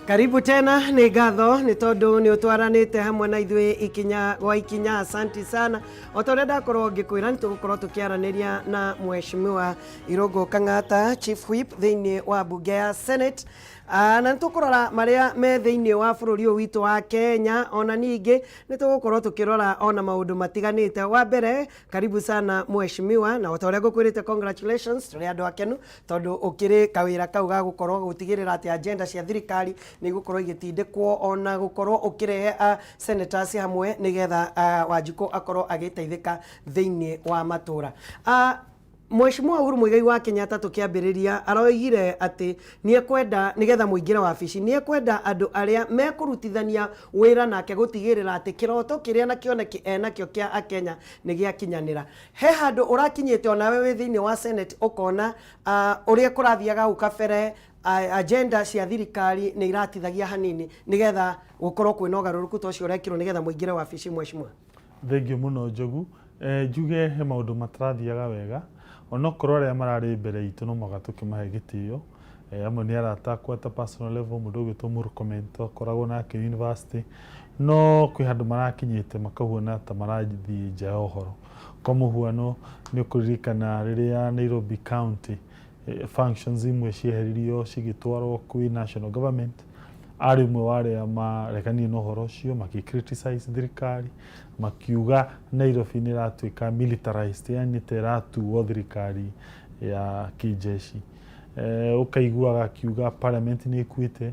Karibu tena. Nĩ ngatho nĩ tondũ nĩ ũtwaranĩte hamwe na ithuĩ ikinya gwa ikinya. Asanti sana. O ta ũrĩa ndakorwo ngĩkwĩra, nĩ tũgũkorwo tũkĩaranĩria na Mheshimiwa Irũngũ Kang'ata, Chief Whip thĩinĩ wa mbunge ya Senate. Na nĩ tũkũrora marĩa me thĩinĩ wa bũrũri ũyũ witũ wa Kenya, ona ningĩ nĩ tũgũkorwo tũkĩrora ona maũndũ matiganĩte. Wa mbere, karibu sana mheshimiwa, na o ta ũrĩa ngũkwĩrĩte, congratulations. Tũrĩ andũ akenu tondũ ũkĩrĩ kawĩra kau ga gũkorwo gũtigĩrĩra atĩ agenda cia thirikari nĩ igũkorwo igĩtindĩkwo, ona gũkorwo ũkĩrehe senators hamwe nĩgetha Wanjikũ akorwo agĩteithĩka thĩinĩ wa matũra. Mheshimiwa Uhuru Muigai wa Kenyatta, tũkĩambĩrĩria, aroigire atĩ nĩ ekwenda, nĩgetha mũingĩre wabici, nĩ ekwenda andũ arĩa mekũrutithania wĩra nake gũtigĩrĩra atĩ kĩroto kĩrĩa na kĩoneki enakĩo kĩa Akenya nĩ gĩakinyanĩra. He handũ ũrakinyĩte onawe wĩ thĩinĩ wa Senate ũkona ũrĩa kũrathiaga hau kabere, agenda cia thirikari nĩ iratithagia hanini, nĩgetha gũkorwo kwĩna ũgarũrũku ta ũcio ũrekĩrwo nĩgetha mũingĩre wabici, mheshimiwa? Thengiũ mũno, Njogu. Njuge he maũndũ matarathiaga wega, onokorwo arĩa mararĩ mbere itũ no mũhaka tũkĩmahe gĩtĩo. Amwe nĩ arata akwa at a personal level, mũndũ ũgwĩtwo Murkomen twakoragwo nake university, no kwĩ handũ marakinyĩte makahuana ta marathiĩ nja ya ũhoro. Kwa mũhuano, nĩ ũkũririkana rĩrĩa Nairobi County functions imwe cieheririo cigĩtwarwo kwĩ national government, arĩ ũmwe wa arĩa mareganire na ũhoro ũcio, makĩ criticize thirikari, makiuga Nairobi nĩ ĩratuĩka militarized, yani ta ĩratuo thirikari ya kĩnjeshi. Ũkaiguaga akiuga parliament nĩ ĩkuĩte.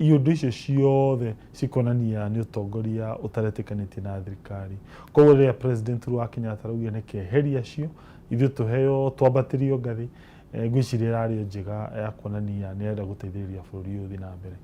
Iũndũ icio ciothe cikonania nĩ ũtongoria ũtaretĩkanĩtie na thirikari. Koguo rĩrĩa President Uhuru wa Kenyatta araugire nĩ keheria acio, ithuĩ tũheo twambatĩrio ngathĩ, ngwĩciria ĩrarĩ o njega ya kuonania nĩ arenda gũteithĩrĩria bũrũri ũyũ ũthiĩ na mbere.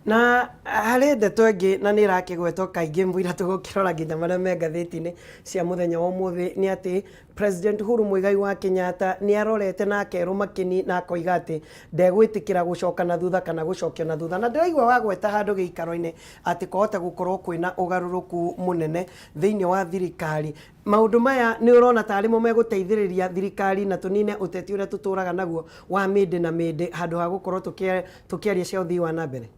Na harĩ ndeto ĩngĩ na nĩ ĩrakĩgwetwo kaingĩ mũira tũgũkĩrora nginya marĩa me ngathĩti-inĩ cia mũthenya wa ũmũthĩ, nĩ atĩ President Uhuru Muigai wa Kenyatta nĩ arorete na akerwo makĩni na akoiga atĩ ndegwĩtĩkĩra gũcoka na thutha kana gũcokio na thutha. Na ndĩraigua wagweta handũ gĩikaro-inĩ atĩ kwahota gũkorwo kwĩna ũgarũrũku mũnene thĩinĩ wa thirikari. Maũndũ maya nĩ ũrona tarĩ mo megũteithĩrĩria thirikari na tũnine ũteti ũrĩa tũtũraga naguo wa mĩndĩ na mĩndĩ, handũ ha gũkorwo tũkĩaria cia ũthii wa na mbere?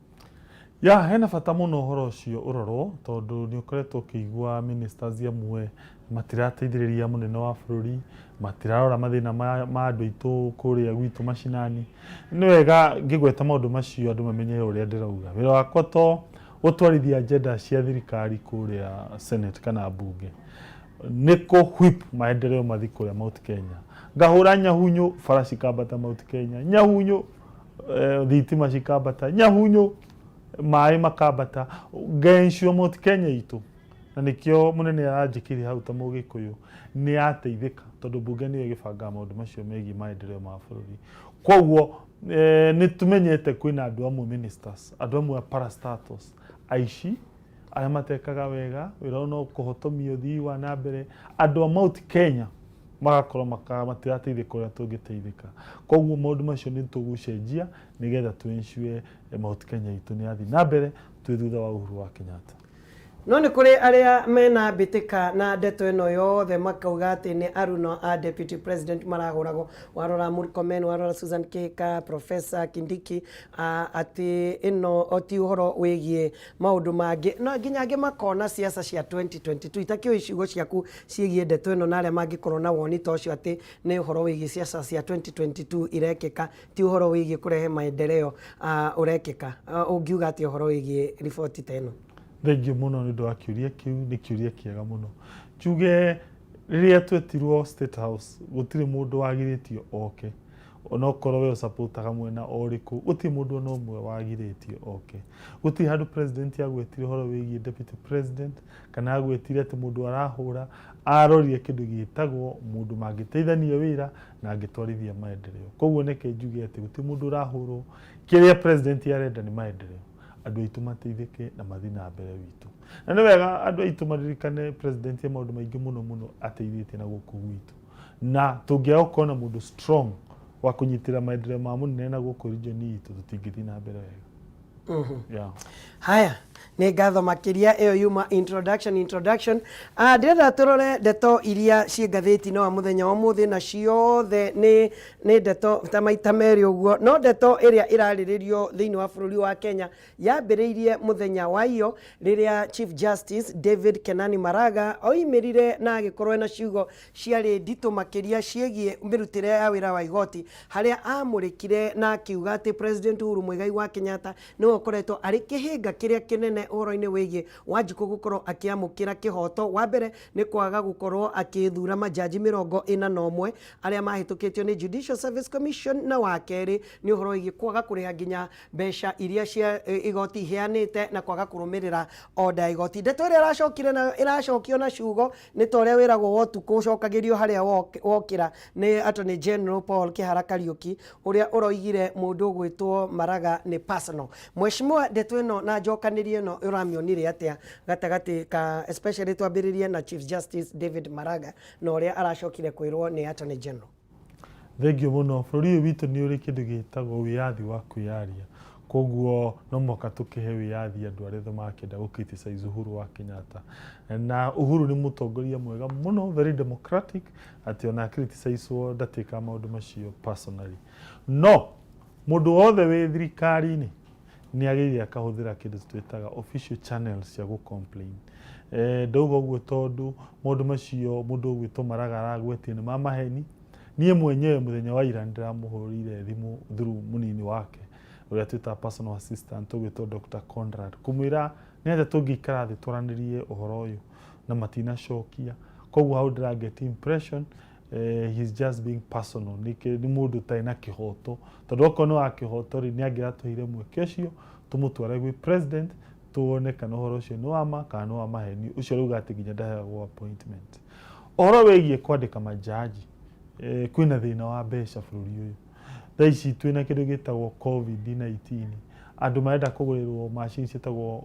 Ya, hena bata mũno ũhoro ũcio ũrorwo, tondũ nĩ ũkoretwo ũkĩigua ministers amwe matirateithĩrĩria mũnene wa bũrũri, matirarora mathĩna ma andũ aitũ kũrĩa gwitũ macinani. Nĩ wega ngĩgweta maũndũ macio andũ mamenye ũrĩa ndĩrauga. Wĩra wakwa to gũtwarithia agenda cia thirikari kũrĩa Senate kana mbunge, nĩ kũ whip maendeleo mathi kũrĩa Mount Kenya. Ngahũra nyahunyu bara cikambata Mount Kenya, nyahunyu thitima cikambata, nyahunyu maĩ makambata, nge-ensure Mount Kenya itũ, na nĩkĩo mũnene aranjĩkĩire hau ta Mũgĩkũyũ, nĩ yateithĩka, tondũ mbunge nĩyo ĩgĩbangaga maũndũ macio megiĩ maendeleo ma bũrũri. Koguo nĩ tũmenyete kwĩna andũ amwe ministers, andũ amwe a parastatals, aici, arĩa matekaga wega wĩra ũyũ, no kũhotomia ũthii wa na mbere, andũ a Mount Kenya magakorwo matirateithĩka ũrĩa tũngĩteithĩka. Koguo maũndũ macio nĩ tũgũcenjia nĩgetha tũ ensure Mount Kenya itũ nĩ yathiĩ na mbere twĩ thutha wa Uhuru wa Kenyatta. No nĩ kũrĩ arĩa mena mbĩtĩka na ndeto ĩno yothe, makauga atĩ nĩ aruna a Deputy President marahũragwo. Warora Murkomen, warora Susan Kihika, Professor Kindiki, atĩ ĩno ti ũhoro wĩgiĩ maũndũ mangĩ, no nginya angĩ makona siasa cia 2022. Itakĩũĩ ciugo ciaku ciĩgiĩ ndeto ĩno na arĩa mangĩkorwo na woni ta ũcio atĩ nĩ ũhoro wĩgiĩ siasa cia 2022 irekĩka, ti ũhoro wĩgiĩ kũrehe maendeleo ũrekĩka. Ũngiuga atĩa ũhoro wĩgiĩ riboti ta ĩno? Thengiũ mũno nĩ ũndũ wa kĩũria kĩu, nĩ kĩũria kĩega mũno. Njuge rĩrĩa twetirwo State House, gũtirĩ mũndũ wagirĩtio oke, onokorwo we ũsupportaga mwena o ũrĩkũ, gũtirĩ mũndũ ona ũmwe wagirĩtio oke. Gũtirĩ handũ president agwetire ũhoro wĩgiĩ deputy president kana agwetire atĩ mũndũ arahũra. Arorire kĩndũ gĩtagwo mũndũ mangĩteithania wĩra na angĩtwarithia maendeleo. Koguo neke njuge atĩ gũtirĩ mũndũ ũrahũrwo. Kĩrĩa president arenda nĩ maendeleo, andũ aitũ mateithĩke na mathiĩ na mbere witũ. Na nĩ wega andũ aitũ maririkane president e maũndũ maingĩ mũno mũno ateithĩtie na gũkũ gwitũ, na tũngĩaga gũkorwo na mũndũ strong wa kũnyitĩrĩra maendeleo ma mũnene na gũkũ region itũ, tũtingĩthiĩ na mbere wega. Yeah. Haya, nĩ ngatho makĩria. Ĩyo yuma introduction. Ndĩrenda tũrore ndeto iria ciĩ ngathĩti-inĩ wa mũthenya wa ũmũthĩ, na ciothe nĩ ndeto ta maita merĩ ũguo. No ndeto ĩrĩa ĩrarĩrĩrio thĩinĩ wa bũrũri wa Kenya yambĩrĩirie mũthenya wa iyo rĩrĩa Chief Justice David Kenani Maraga oimĩrire na agĩkorwo ena ciugo ciarĩ nditũ makĩria ciĩgiĩ mĩrutĩre ya wĩra wa igoti, harĩa amũrĩkire na akiuga atĩ President Uhuru Muigai wa Kenyatta nĩwe ũkoretwo arĩ kĩhĩnga kĩrĩa kĩnene ũhoro-inĩ wĩgiĩ Wanjikũ gũkorwo akĩamũkĩra kĩhoto. Wa mbere nĩ kwaga gũkorwo akĩthura majaji 41 arĩa mahĩtũkĩtio nĩ Judicial Service Commission, na wa kerĩ nĩ ũhoro wĩgiĩ kwaga kũrĩha nginya mbeca iria cia igoti iheanĩte na kwaga kũrũmĩrĩra order ya igoti. Ndeto ĩrĩa ĩracokire nayo ĩracokio na ciugo nĩ ta ũrĩa wĩragwo wa ũtukũ ũcokagĩrio harĩa wokĩra nĩ Attorney General Paul Kihara Kariuki, ũrĩa ũroigire mũndũ ũgwĩtwo Maraga nĩ personal. Mheshimiwa, ndeto ĩno na njokanĩrio ĩno ũramĩonire atĩa gatagatĩ ka, especially twambĩrĩrie na Chief Justice David Maraga na ũrĩa aracokire kwĩrwo nĩ Attorney General? Thengiũ mũno. Bũrũri ũyũ witũ nĩ ũrĩ kĩndũ gĩtagwo wĩyathi wa kwĩyaria, koguo no mũhaka tũkĩhe wĩyathi andũ arĩa othe marakĩenda gũ criticize Uhuru wa Kenyatta. Na Uhuru nĩ mũtongoria mwega mũno, very democratic, atĩ ona criticizewo ndatĩkaga maũndũ macio personally. No mũndũ wothe wĩ thirikari-inĩ nĩ agĩrĩire akahũthĩra kĩndũ twĩtaga official channels cia gũ complain. Ndauga ũguo tondũ maũndũ macio mũndũ ũgwĩtwo Maraga aragwetie nĩ ma maheni. Niĩ mwenyewe mũthenya wa ira nĩndĩramũhũrĩire thimũ through mũnini wake ũrĩa twĩtaga personal assistant ũgwĩtwo Dr. Conrad, kũmwĩra nĩ atĩa tũngĩikara thĩ twaranĩrie ũhoro ũyũ, na matinacokia. Koguo hau ndĩra get impression he's just being personal. Nĩ mũndũ ũtarĩ na kĩhoto, tondũ okorwo nĩ wa kĩhoto rĩ, nĩ angĩratũheire mweke ũcio tũmũtware gwĩ president tuone kana ũhoro ũcio nĩ wa ma kana nĩ wa maheni, ũcio rauga atĩ nginya ndaheagwo appointment. Ũhoro wĩgiĩ kwandĩka majaji, kwĩna thĩna wa mbeca bũrũri ũyũ. Thaa ici twĩna kĩndũ gĩtagwo COVID-19, andũ marenda kũgũrĩrwo macini ciĩtagwo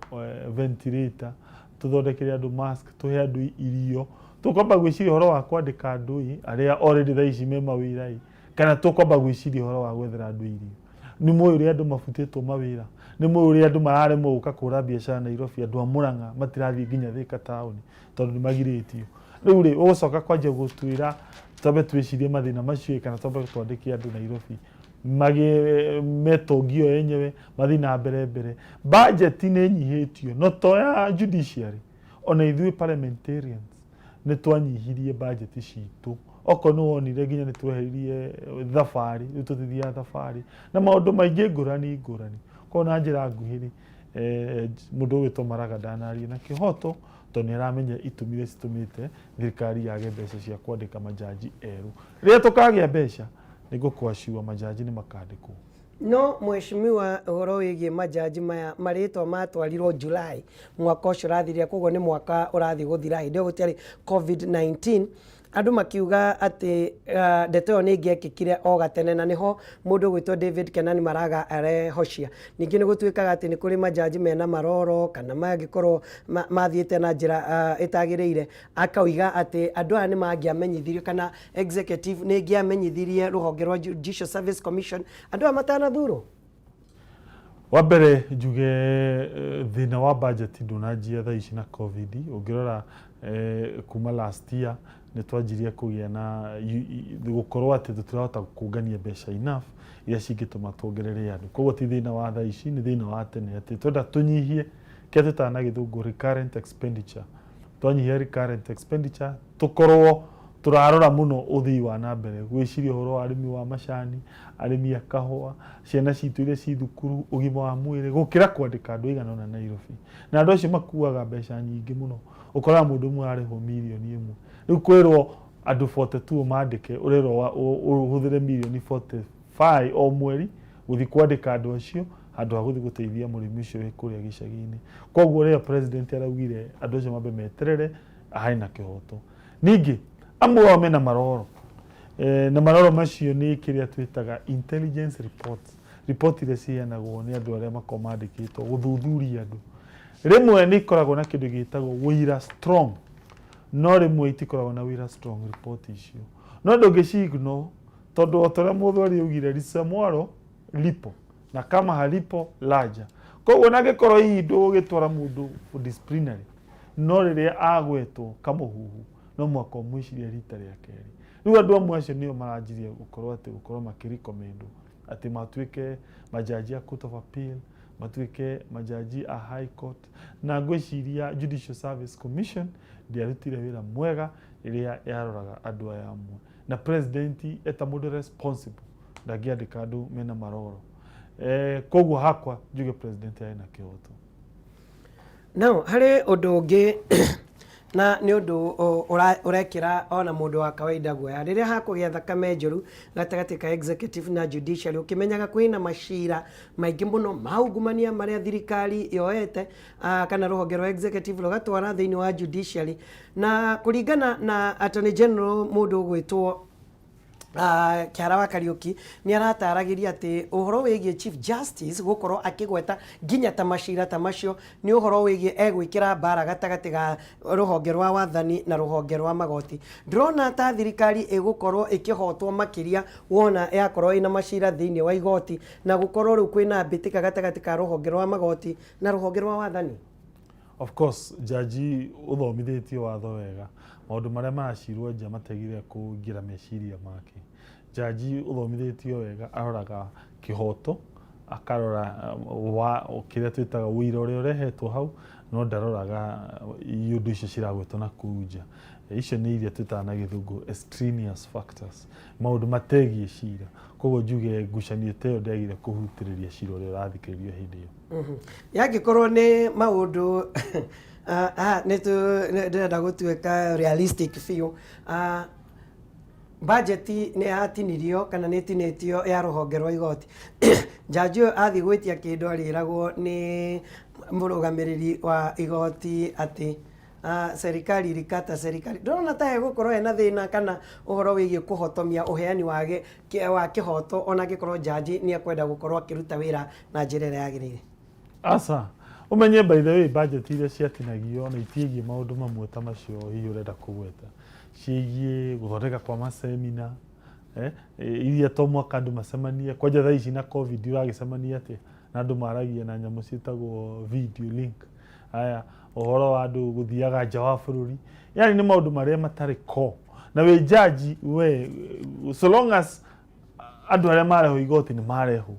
ventilator, tũthondekere andũ mask, tũhe andũ irio. Tũkwamba gwĩciria ũhoro wa kwandĩka andũ ĩ arĩa already thaa ici me mawĩra ĩ, kana tũkwamba gwĩciria ũhoro wa gwethera andũ irio? Nĩ mũĩ ũrĩa andũ mabutĩtwo mawĩra? Nĩ mũĩ ũrĩa andũ mararemwo gũka kũhũra biacara Nairobi? Andũ a Murang'a matirathiĩ nginya Thika taũni tondũ nĩ magirĩtio. Rĩu rĩ, ũgũcoka kwanjia gũtwĩra twambe twĩcirie mathĩna macio ĩ, kana twambe twandĩke andũ Nairobi magĩe metongio enyewe mathiĩ na mbere mbere? Budget nĩ ĩnyihĩtio, no to ya judiciary, ona ithuĩ parliamentarians nĩ twanyihirie budget citũ. Okorwo nĩ wonire, nginya nĩ tweheririe thabarĩ, rĩu tũtithiaga thabarĩ na maũndũ maingĩ ngũrani ngũrani. Koguo na njĩra nguhĩ rĩ, mũndũ ũgwĩtwo Maraga ndanaria na kĩhoto, tondũ nĩ aramenya itũmi iria citũmĩte thirikari yage mbeca cia kwandĩka majaji erũ. Rĩrĩa tũkagĩa mbeca, nĩ ngũkwacua majaji nĩ makandĩkwo. No mheshimiwa, ũhoro wĩgiĩ majaji maya, marĩtwa matwarirwo July mwaka ũcio ũrathirire, koguo nĩ mwaka ũrathiĩ gũthira. Hĩndĩ ĩyo gũtiarĩ COVID-19. Andũ makiuga atĩ ndeto ĩyo nĩ ĩngĩekĩkire o gatene, na nĩho mũndũ ũgwĩtwo David Kenani Maraga arehocia. Ningĩ nĩ gũtuĩkaga atĩ nĩ kũrĩ majaji mena maroro kana mangĩkorwo mathiĩte na njĩra ĩtagĩrĩire. Akauiga atĩ andũ aya nĩ mangĩamenyithirio, kana executive nĩ ĩngĩamenyithirie rũhonge rwa Judicial Service Commission andũ aya matanathurwo. Wa mbere njuge, thĩna wa budget ndũnanjia thaa ici na COVID. Ũngĩrora kuma last year nĩ twanjirie kũgĩa na gũkorwo atĩ tũtirahota kũngania mbeca enough iria cingĩtũma tuongerere andũ. Koguo ti thĩna wa thaa ici, nĩ thĩna wa tene, atĩ twenda tũnyihie kĩrĩa twĩtaga na Gĩthũngũ recurrent expenditure. Twanyihia recurrent expenditure, tũkorwo tũrarora mũno ũthii wa na mbere, gwĩciria ũhoro wa arĩmi wa macani, arĩmi a kahũa, ciana citũ iria ci thukuru, ũgima wa mwĩrĩ, gũkĩra kwandĩka andũ aigana ũna Nairobi. Na andũ acio makuaga mbeca nyingĩ mũno. Ũkoraga mũndũ ũmwe ararĩhwo 1 mirioni. Rĩu kwĩrwo andũ 42 mandĩke, ũrerwo ũhũthĩre mirioni 45 o mweri gũthiĩ kwandĩka andũ acio, handũ ha gũthiĩ gũteithia mũrĩmi ũcio wĩ kũrĩa gĩcagi-inĩ. Koguo rĩrĩa president araugire andũ acio mambe meterere, harĩ na kĩhoto. Ningĩ amwe ao mena maroro, na maroro macio nĩ kĩrĩa twĩtaga intelligence reports, report iria ciheanagwo nĩ andũ arĩa makoragwo mandĩkĩtwo gũthuthuria andũ. Rĩmwe nĩ ikoragwo na kĩndũ gĩtagwo wĩira strong, no rĩmwe itikoragwo na wĩira strong report icio. No ndũngĩci ignore, tondũ o ta ũrĩa Mũthweri augire, lisemwalo lipo na kama halipo laja. Koguo na angĩkorwo hihi ndũgũgĩtwara mũndũ for disciplinary, no rĩrĩa agwetwo kamũhuhu no mũhaka ũmwĩcirie rita rĩa kerĩ. Rĩu andũ amwe acio nĩo maranjirie gũkorwo atĩ gũkorwo makĩrecommendwo atĩ matuĩke majaji a court of appeal, matuĩke majaji a high court. Na ngwĩciria Judicial Service Commission ndĩarutire wĩra mwega rĩrĩa yaroraga andũ aya amwe. Na president eta mũndũ responsible ndangĩandĩka andũ mena maroro. Koguo hakwa njuge president arĩ na kĩhoto. Now, harĩ ũndũ ũngĩ na nĩ ũndũ ũrekĩra ona mũndũ wa kawaida guoya rĩrĩa hakũgĩa thakame njũru gatagatĩ ka executive na judiciary, ũkĩmenyaga kwĩna macira maingĩ mũno ma ungumania marĩa thirikari yoete kana rũhonge rwa executive rũgatwara thĩinĩ wa judiciary, na kũringana na Attorney General mũndũ ũgwĩtwo Kĩhara wa Kariũki, nĩ arataragĩria atĩ ũhoro wĩgiĩ Chief Justice gũkorwo akĩgweta nginya ta macira ta macio nĩ ũhoro wĩgiĩ egwĩkĩra mbara gatagatĩ ga rũhonge rwa wathani na rũhonge rwa magoti. Ndĩrona ta thirikari ĩgũkorwo ĩkĩhotwo makĩria wona yakorwo ĩna macira thĩinĩ wa igoti na gũkorwo rĩu kwĩna mbĩtĩka gatagatĩ ka rũhonge rwa magoti na rũhonge rwa wathani. Of course, jaji ũthomithĩtio watho wega, maũndũ marĩa maracirwo nja mategire kũingĩra meciria make. Jaji ũthomithĩtio wega aroraga kĩhoto, akarora wa kĩrĩa twĩtaga ũira ũrĩa ũrehetwo hau, no ndaroraga iũndũ icio ciragwetwo na kũu nja. Icio nĩ iria twĩtaga na gĩthũngũ extraneous factors, maũndũ mategiĩ cira. Koguo njuge ngucanio ta ĩyo ndĩagĩrĩire kũhutĩrĩria cira ũrĩa ũrathikĩrĩrio hĩndĩ ĩyo. Yangĩkorwo nĩ maũndũ nĩ ndĩrenda gũtuĩka realistic biũ, budget nĩ yatinirio kana nĩ ĩtinĩtio ya rũhonge rwa igoti. Jaji ũyũ athiĩ gwĩtia kĩndũ arĩragwo nĩ mũrũgamĩrĩri wa igoti atĩ serikali ilikata serikali. Ndĩrona ta hegũkorwo hena thĩna kana ũhoro wĩgiĩ kũhotomia ũheani wa kĩhoto ona angĩkorwo jaji nĩ ekwenda gũkorwo akĩruta wĩra na njĩra ĩrĩa yagĩrĩire. Aca, ũmenye by the way, budget iria ciatinagio na itiĩgiĩ maũndũ mamwe ta macio hihi ũrenda kũgweta, ciĩgiĩ gũthondeka kwa masemina, iria to mwaka andũ macemanie. Kwanja thaa ici na COVID ũragĩcemania atĩa na andũ maragia na nyamũ ciĩtagwo video link? Aya, ũhoro wa andũ gũthiaga nja wa bũrũri, yani nĩ maũndũ marĩa matarĩ core. Na wĩ jaji we, so long as andũ arĩa marehwo igoti nĩ marehwo,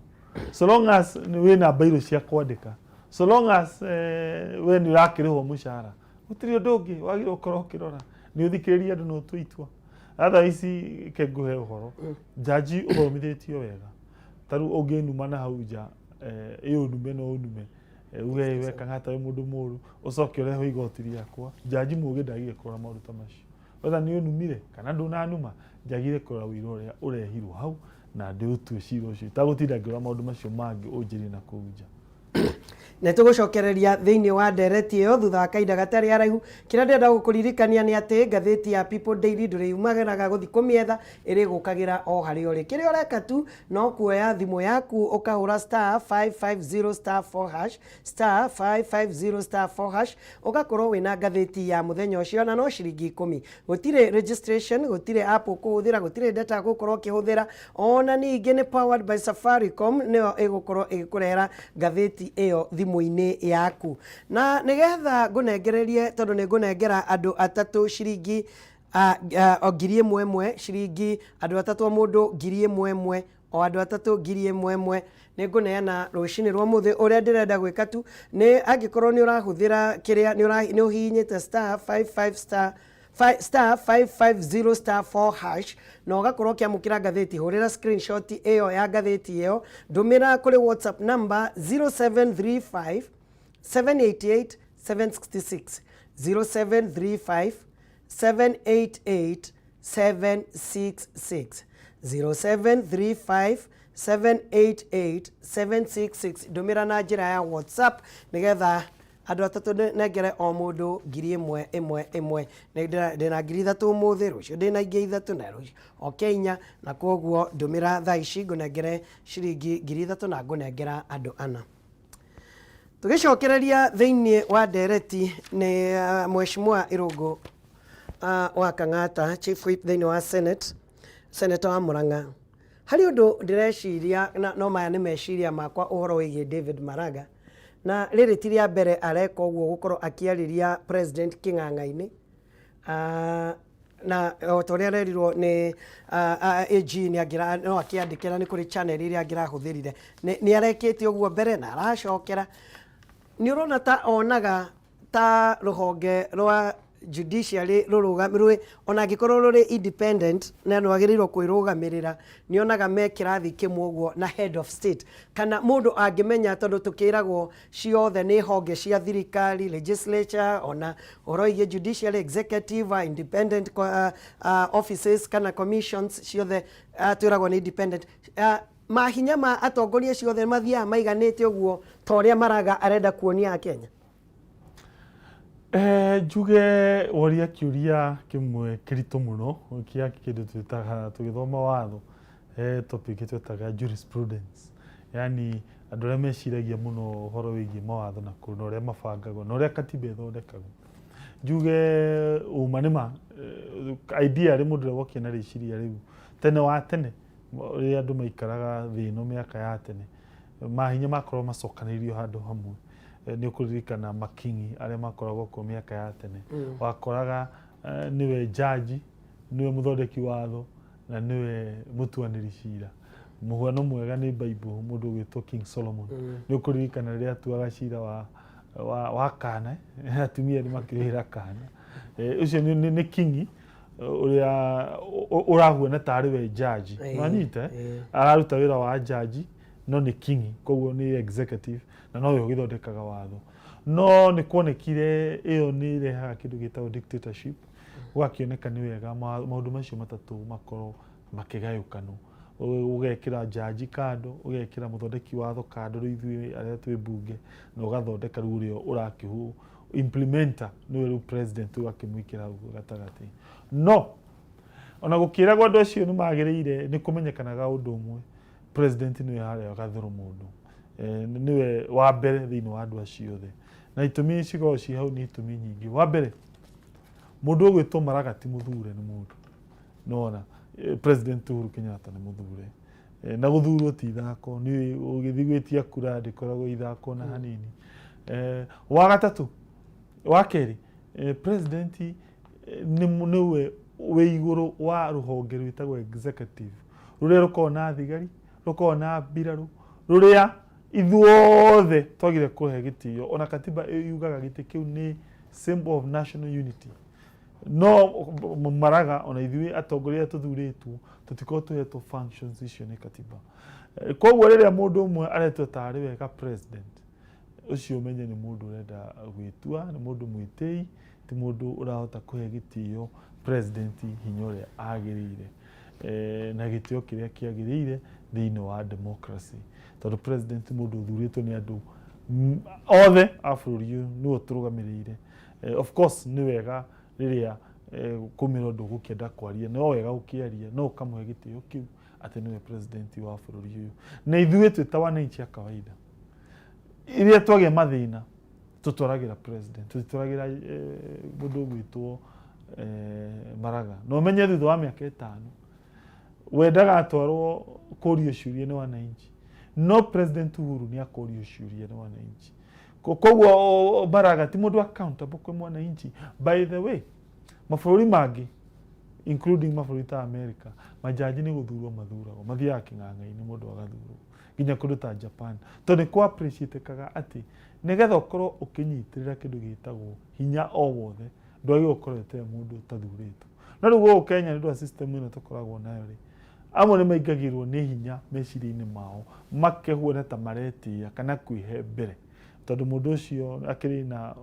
so long as wĩna bairũ cia kwandĩka, so long as we nĩ ũrakĩrĩhwo mũcara, gũtirĩ ũndũ ũngĩ wagĩrĩirwo gũkorwo ũkĩrora. Nĩ ũthikĩrĩrie andũ na ũtue itua. Otherwise, ke ngũhe ũhoro, jaji ũthomithĩtio wega, ta rĩu ũngĩnuma na hau nja, ĩ ũnume no ũnume, uge we Kang'ata wĩ mũndũ mũru, ũcoke ũrehwo igoti rĩakwa, jaji mũgĩ ndagĩrĩire kũrora maũndũ ta macio. Whether nĩ ũnumire kana ndũnanuma, njagĩrĩire kũrora ũira ũrĩa ũrehirwo hau na ndĩũtue cira ũcio itagũtinda ngĩrora maũndũ macio mangĩ ũnjĩrie na kũu nja. Nĩ tũgũcokereria thĩinĩ wa ndereti ĩyo thutha wa kahinda gatarĩ araihu. Kĩrĩa ndĩrenda gũkũririkania nĩ atĩ ngathĩti ya People Daily ndũrĩumagĩraga gũthiĩ kũmĩetha, ĩrĩgũkagĩra o harĩa ũrĩ. Kĩrĩa ũreka tu no kuoya thimũ yaku ũkahũra *550*4#, *550*4#, ũgakorwo wĩna ngathĩti ya mũthenya ũcio na no ciringi 10. Gũtirĩ registration, gũtirĩ app ũkũhũthĩra, gũtirĩ data gũkorwo ũkĩhũthĩra. Ona ningĩ nĩ powered by Safaricom, nĩyo ĩgũkorwo ĩgĩkũrehera ngathĩti ĩyo thimũ-inĩ yaku. Na nĩgetha ngũnengererie, tondũ nĩ ngũnengera andũ atatũ ciringi o 1000 ĩmwe, ciringi andũ atatũ o mũndũ 1000 ĩmwe, o andũ atatũ 1000 ĩmwe nĩ ngũneana rũcinĩ rwa ũmũthĩ. Ũrĩa ndĩrenda gwĩka tu nĩ angĩkorwo nĩ ũrahũthĩra kĩrĩa nĩ ũhihinyĩte star 55 star *550*4# na ũgakorwo ũkĩamũkĩra ngathĩti, hũrĩra screenshot ĩyo ya ngathĩti ĩyo, ndũmĩra kũrĩ WhatsApp number 0735 788 766, 0735 788 766, 0735 788 766. Ndũmĩra na njĩra ya WhatsApp nĩgetha andũ atatũ nengere o mũndũ 1000 ĩmwe ĩmwe. Ndĩna 3000 ũmũthĩ, rũciũ ndĩna ingĩ ithatũ na rũciũ oke inya, na koguo ndũmĩra thaa ici ngũnengere ciringi 3000 na ngũnengera andũ ana. Tũgĩcokereria thĩinĩ wa ndereti nĩ Mheshimiwa Irũngũ wa Kang'ata, Chief Whip thĩinĩ wa Senate, Senator wa Murang'a. Harĩ ũndũ ndĩreciria na no maya nĩ meciria makwa ũhoro wĩgiĩ David Maraga. Na rĩrĩ ti rĩa mbere areka ũguo gũkorwo akĩarĩria president kĩng'ang'a-inĩ. Na o ta ũrĩa arerirwo nĩ AG nĩ angĩra no akĩandĩkĩra nĩ kũrĩ channel iria angĩrahũthĩrire. Nĩ arekĩte ũguo mbere na aracokera. Nĩ ũrona ta onaga ta rũhonge rwa judiciary rũrũga rwĩ ona angĩkorwo rũrĩ independent na rwagĩrĩirwo kwĩrũgamĩrĩra, nĩ onaga me kĩrathi kĩmwe ũguo na head of state. Kana mũndũ angĩmenya tondũ tũkĩragwo ciothe nĩ honge cia thirikari, legislature, ona ũhoro wĩgiĩ judiciary, executive, independent offices kana commissions ciothe twĩragwo nĩ independent. Mahinya ma atongoria ciothe mathiaga maiganĩte ũguo ta ũrĩa Maraga arenda kuonia Akenya? Njuge woria kĩũria kĩmwe kĩritũ mũno kĩa kĩndũ twĩtaga tũgĩthoma watho, he topic twĩtaga jurisprudence, yani andũ arĩa meciragia mũno ũhoro wĩgiĩ mawatho na ũrĩa mabangagwo na ũrĩa katiba ĩthondekagwo. Njuge ũma nĩ ma idea rĩ mũndũ ũrĩa wokire na rĩciria rĩu tene wa tene rĩrĩa andũ maikaraga thĩ ĩno mĩaka ya tene, mahinya makorwo macokanĩrĩirio handũ hamwe. Nĩ ũkũririkana makingi arĩa makoragwo kuo mĩaka ya tene, wakoraga nĩwe jaji, nĩwe mũthondeki watho na nĩwe mũtuanĩri cira. Mũhuano mwega nĩ Bible, mũndũ ũgwĩtwo King Solomon. Nĩ ũkũririkana rĩrĩa atuaga cira wa kana, atumia nĩ makĩrĩhĩra kana. Ũcio nĩ kingi ũrĩa ũrahuana tarĩ we jaji. Nĩwanyita? Araruta wĩra wa jaji no nĩ kingi, koguo nĩ executive na nowe ũgĩthondekaga watho. No nĩ kuonekire ĩyo nĩ ĩrehaga kĩndũ gĩtagwo dictatorship, gũgakĩoneka nĩ wega maũndũ macio matatũ makorwo makĩgayũkanwo. Ũgekĩra jaji kando, ũgekĩra mũthondeki watho kando, rĩu ithuĩ arĩa twĩ mbunge, na ũgathondeka rĩu ũrĩa ũrakĩhu implementer nĩwe rĩu president ũgakĩmwĩkĩra hau gatagatĩ. No ona gũkĩragwo andũ acio nĩ magĩrĩire, nĩ kũmenyekanaga ũndũ ũmwe, president nĩwe harĩa gathũrũ mũndũ, nĩwe wa mbere thĩinĩ wa andũ acio othe. Na itũmi cikoragwo ciĩ hau nĩ itũmi nyingĩ. Wa mbere, mũndũ ũgwĩtwo Maraga ti mũthure nĩ mũndũ. Nĩwona President Uhuru Kenyatta nĩ mũthure. Na gũthurwo ti ithako, nĩ ũgĩthiĩ gwĩtia kura ndĩkoragwo ithako na hanini. Wa gatatũ, wa kerĩ, president nĩwe wĩ igũrũ wa rũhonge rwĩtagwo executive, rũrĩa rũkoragwo na thigari, rũkoragwo na mbirarũ, rũrĩa ithuothe twagire kũhe gĩtĩo. Ona katiba yugaga gĩtĩ kĩu nĩ symbol of national unity. No Maraga ona ithuĩ atongoria arĩa tũthurĩtwo tũtikoragwo tũhetwo functions icio nĩ katiba. Koguo rĩrĩa mũndũ ũmwe aretua tarĩ wega president, ũcio ũmenye nĩ mũndũ ũrenda gwĩtua, nĩ mũndũ mwĩtĩi, ti mũndũ ũrahota kũhe gĩtĩo president hinya ũrĩa agĩrĩire na gĩtĩo kĩrĩa kĩagĩrĩire thĩinĩ wa democracy. Tondũ president mũndũ ũthurĩtwo nĩ andũ othe a bũrũri ũyũ, nĩwe ũtũrũgamĩrĩire. Of course nĩ wega rĩrĩa kũmĩra ũndũ ũgũkĩenda kwaria, no wega gũkĩaria, no ũkamũhe gĩtĩo kĩu atĩ nĩwe president wa bũrũri ũyũ. Na ithuĩ twĩ ta wananchi a kawaida, rĩrĩa twagĩa mathĩna tũtwaragĩra president, tũtitwaragĩra mũndũ ũgwĩtwo Maraga. Na ũmenye thutha wa mĩaka 5 we ndagatwarwo kũrio ciũria nĩ wananchi, no President Uhuru nĩ akũrio ciũria nĩ wananchi. Koguo Maraga ti mũndũ accountable kwĩ mwananchi. By the way, mabũrũri mangĩ including mabũrũri ta America, majaji nĩ gũthurwo mathuragwo, mathiaga kĩng'ang'a-inĩ mũndũ agathurwo, nginya kũndũ ta Japan, tondũ nĩ kũ appreciate-kaga atĩ nĩgetha ũkorwo ũkĩnyitĩrĩra kĩndũ gĩtagwo hinya o wothe, ndwagĩrĩirwo gũkorwo ũtarĩ mũndũ ũtathurĩtwo. No rĩu gũkũ Kenya nĩ ũndũ wa system ĩno tũkoragwo nayo rĩ, amwe nĩ maingagĩrwo nĩ hinya meciria-inĩ mao, makehuana ta maretĩĩa kana kwĩhe mbere, tondũ mũndũ ũcio akĩrĩ na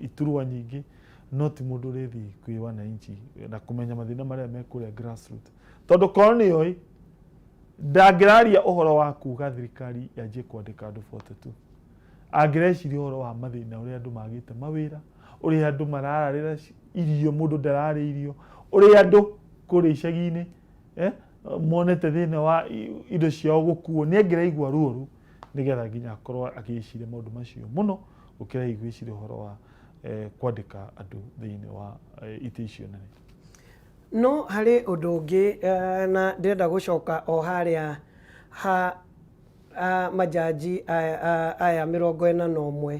iturwa nyingĩ, no ti mũndũ ũrĩthiĩ kwĩ wananchi na kũmenya mathĩna marĩa me kũrĩa grassroots. Tondũ korwo nĩ oĩ, ndangĩraria ũhoro wa kuga thirikari yanjie kwandĩka andũ 42. Angĩreciria ũhoro wa mathĩna ũrĩa andũ magĩte mawĩra, ũrĩa andũ marararĩra irio, mũndũ ndararĩa irio, ũrĩa andũ kũrĩa icagi-inĩ monete thĩna wa indo ciao gũkuo, nĩ angĩraigua ruo rũu nĩgetha nginya akorwo agĩciria maũndũ macio mũno gũkĩra hihi gwĩciria ũhoro wa kwandĩka andũ thĩinĩ wa itĩ icio nene. No harĩ ũndũ ũngĩ na ndĩrenda gũcoka o harĩa ha Majaji aya 41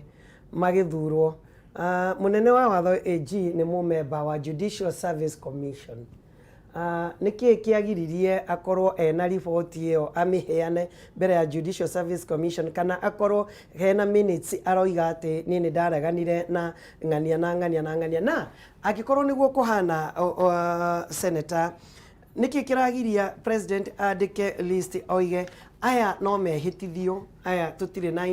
magĩthurwo, mũnene wa watho AG nĩ mũmemba wa Judicial Service Commission. Nĩ kĩĩ kĩagiririe akorwo ena riboti ĩyo amĩheane mbere ya Judicial Service Commission, kana akorwo hena minutes aroiga atĩ niĩ nĩ ndareganire na ng'ania na ng'ania na ng'ania? Na angĩkorwo nĩguo kũhana, Senator, nĩkĩ kĩragiria president andĩke list oige aya no mehĩtithio, aya tũtirĩ na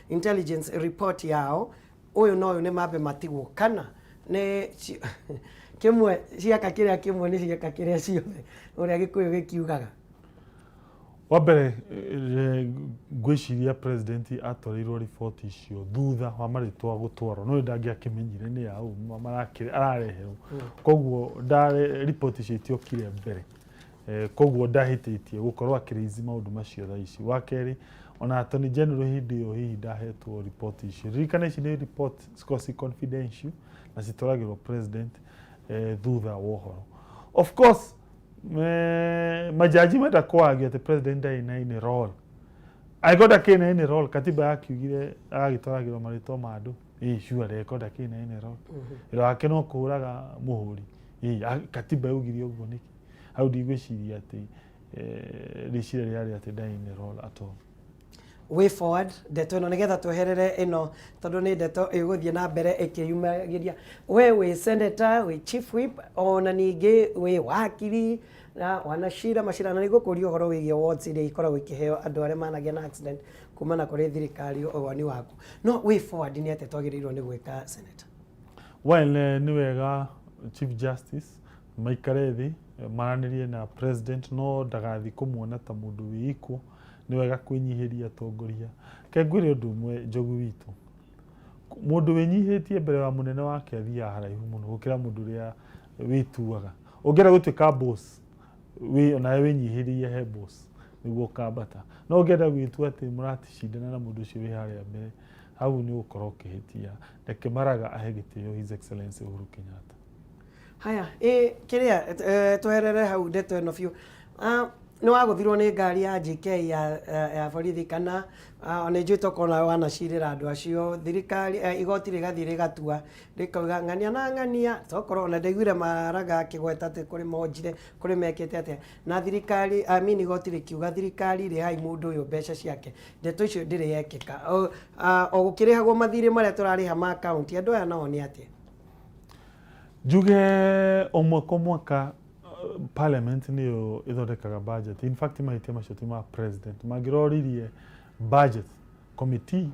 intelligence report yao, ũyũ na ũyũ nĩ mambe matigwo, kana nĩ kĩmwe ciaka kĩrĩa kĩmwe nĩ ciaka kĩrĩa ciothe, ũrĩa Gĩkũyũ gĩkiugaga? Wa mbere, ngwĩciria president atwarĩirwo riboti icio thutha wa marĩtwa gũtwarwo, no ndangĩakĩmenyire nĩ yaũ arareherwo. Koguo riboti icio itiokire mbere. Koguo ndahĩtĩtie gũkorwo akĩraise maũndũ macio thaa ici. Wa kerĩ, ona Attorney General hĩndĩ ĩyo hihi ndahetwo riboti icio. Ririkana ici nĩ report cikoragwo ci confidential na citwaragĩrwo president thutha wa ũhoro. Of course, majaji menda kwagia atĩ president ndarĩ na any role. Angĩkorwo ndakĩrĩ na any role, katiba yakiugire agagĩtwaragĩrwo marĩtwa ma andũ. Ĩ sure, angĩkorwo ndakĩrĩ na any role, wĩra wake no kũhũraga mũhũri. Ĩ katiba yaugire ũguo nĩkĩ? Hau ndigwĩciria atĩ rĩciria rĩarĩ atĩ ndarĩ na role at all. Way forward, ndeto ĩno, nĩgetha tweherere ĩno, tondũ nĩ ndeto ĩgũthiĩ na mbere ĩkĩyumagĩria. We wĩ senator, wĩ chief whip, ona ningĩ wĩ wakiri na wanacira macira, na nĩngũkũria ũhoro wĩgiĩ awards iria ikoragwo ikĩheo andũ arĩa managĩa na accident kumana kũrĩ thirikari, woni waku. No way forward nĩ atĩa twagĩrĩirwo nĩ gwĩka, senator? Well, nĩ wega Chief Justice maikare thĩ maranĩrie na president, no ndagathiĩ kũmuona ta mũndũ wĩ equal. Nĩ wega kwĩnyihĩria atongoria. Ke ngwĩre ũndũ ũmwe, Njogu witũ, mũndũ wĩnyihĩtie mbere wa mũnene wake athiaga haraihu mũno gũkĩra mũndũ ũrĩa wĩtuaga. Ũngĩenda gũtuĩka boss, wĩ onawe wĩnyihĩrie he boss nĩguo ũkambata. No ũngĩenda gwĩtua atĩ mũracindana na mũndũ ũcio wĩ harĩa mbere, hau nĩ ũgũkorwo ũkĩhĩtia. Reke Maraga ahe gĩtĩo His Excellency Uhuru Kenyatta. Haya, ĩ kĩrĩa, tweherere hau ndeto ĩno biũ. Nĩ wagũthirwo nĩ ngari ya GK ya borithi, kana nĩ njũĩ tokorwo nawe wanacirĩra andũ acio thirikari, igoti rĩgathiĩ rĩgatua rĩkauga ng'ania na ng'ania. Tokorwo ona ndaiguire Maraga akĩgweta atĩ kũrĩ monjire, kũrĩ mekĩte atĩa, na thirikari, I mean, igoti rĩkiuga thirikari rĩhai mũndũ ũyũ mbeca ciake. Ndeto icio ndĩrĩ yekĩka. O gũkĩrĩhagwo mathirĩ marĩa tũrarĩha ma kaunti, andũ aya nao nĩ atĩa? Njuge o mwaka o mwaka, parliament nĩyo ĩthondekaga budget. In fact, mahĩtia macio ti ma president. Mangĩroririe budget committee,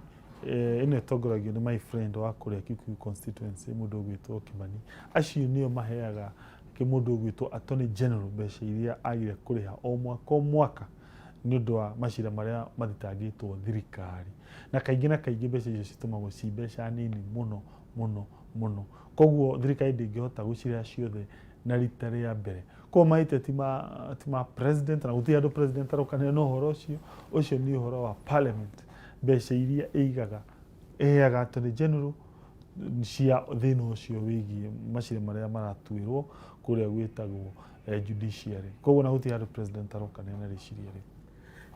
ĩno ĩtongoragio nĩ my friend wa kũrĩa Kikuyu constituency, mũndũ ũgwĩtwo Kimani. Acio nĩo maheaga mũndũ ũgwĩtwo Attorney General mbeca iria agire kũrĩha o mwaka o mwaka nĩ ũndũ wa macira marĩa mathitangĩtwo thirikari. Na kaingĩ na kaingĩ mbeca icio citũmagwo ci mbeca nini mũno mũno mũno, koguo thirikari ndĩngĩhota gũcirĩha ciothe na rita rĩa mbere. Koguo mahĩtia ti ma president, na gũtirĩ handũ president arokanĩra na ũhoro ũcio. Ũcio nĩ ũhoro wa parliament, mbeca iria ĩigaga ĩheaga Attorney General cia thĩna ũcio wĩgiĩ macira marĩa maratuĩrwo kũrĩa gwĩtagwo judiciary. Koguo na gũtirĩ handũ president arokanĩra na rĩciria rĩu.